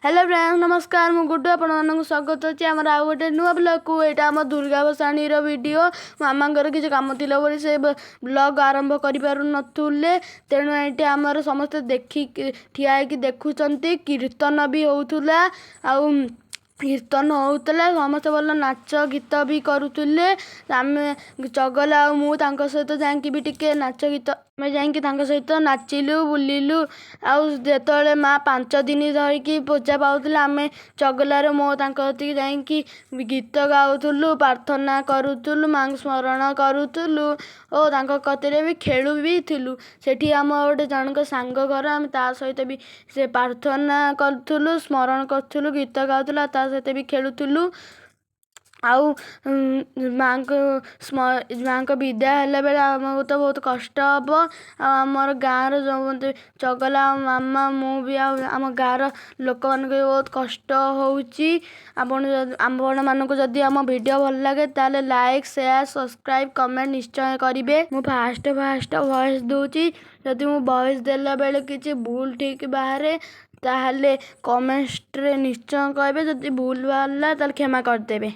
Hello friend, ନମସ୍କାର। ମୁଁ ଗୁଡୁ, ଆପଣମାନଙ୍କୁ ସ୍ୱାଗତ ଅଛି ଆମର ଆଉ ଗୋଟେ ନୂଆ ବ୍ଲଗ୍କୁ। ଏଇଟା ଆମ ଦୁର୍ଗା ଭସାଣୀର ଭିଡ଼ିଓ। ମାମାଙ୍କର କିଛି କାମ ଥିଲା ବୋଲି ସେ ବ୍ଲଗ୍ ଆରମ୍ଭ କରିପାରୁନଥିଲେ, ତେଣୁ ଏଇଠି ଆମର ସମସ୍ତେ ଦେଖିକି ଠିଆ ହେଇକି ଦେଖୁଛନ୍ତି। କୀର୍ତ୍ତନ ବି ହେଉଥିଲା, ଆଉ କୀର୍ତ୍ତନ ହେଉଥିଲା, ସମସ୍ତେ ଭଲ ନାଚ ଗୀତ ବି କରୁଥିଲେ। ଆମେ ଚଗଲା ଆଉ ମୁଁ ତାଙ୍କ ସହିତ ଯାଇକି ବି ଟିକେ ନାଚ ଗୀତ, ଆମେ ଯାଇକି ତାଙ୍କ ସହିତ ନାଚିଲୁ, ବୁଲିଲୁ। ଆଉ ଯେତେବେଳେ ମା 5 ଦିନ ଧରିକି ପୂଜା ପାଉଥିଲେ, ଆମେ ଚଗଲାର ମୋ ତାଙ୍କ କତିକି ଯାଇକି ଗୀତ ଗାଉଥିଲୁ, ପ୍ରାର୍ଥନା କରୁଥିଲୁ, ମାଆଙ୍କୁ ସ୍ମରଣ କରୁଥିଲୁ ଓ ତାଙ୍କ କତିରେ ବି ଖେଳୁ ବି ଥିଲୁ। ସେଠି ଆମ ଗୋଟେ ଜଣଙ୍କ ସାଙ୍ଗ ଘର, ଆମେ ତା ସହିତ ବି ସେ ପ୍ରାର୍ଥନା କରୁଥିଲୁ, ସ୍ମରଣ କରୁଥିଲୁ, ଗୀତ ଗାଉଥିଲୁ ଆଉ ତା ସହିତ ବି ଖେଳୁଥିଲୁ। ଆଉ ମାଆଙ୍କୁ ମାଆଙ୍କ ବିଦାୟ ହେଲା ବେଳେ ଆମକୁ ତ ବହୁତ କଷ୍ଟ ହେବ। ଆଉ ଆମର ଗାଁର ଯେଉଁ ଚଗଲା ଆଉ ମାମା, ମୁଁ ବି, ଆଉ ଆମ ଗାଁର ଲୋକମାନଙ୍କୁ ବି ବହୁତ କଷ୍ଟ ହେଉଛି। ଆପଣ ଆପଣମାନଙ୍କୁ ଯଦି ଆମ ଭିଡ଼ିଓ ଭଲ ଲାଗେ, ତାହେଲେ ଲାଇକ୍, ସେୟାର, ସବସ୍କ୍ରାଇବ୍, କମେଣ୍ଟ ନିଶ୍ଚୟ କରିବେ। ମୁଁ ଫାଷ୍ଟ ଫାଷ୍ଟ ଭଏସ୍ ଦେଉଛି, ଯଦି ମୁଁ ଭଏସ୍ ଦେଲା ବେଳେ କିଛି ଭୁଲ ଠିକ୍ ବାହାରେ, ତାହେଲେ କମେଣ୍ଟରେ ନିଶ୍ଚୟ କହିବେ। ଯଦି ଭୁଲ ବାହାରିଲା, ତାହେଲେ କ୍ଷମା କରିଦେବେ।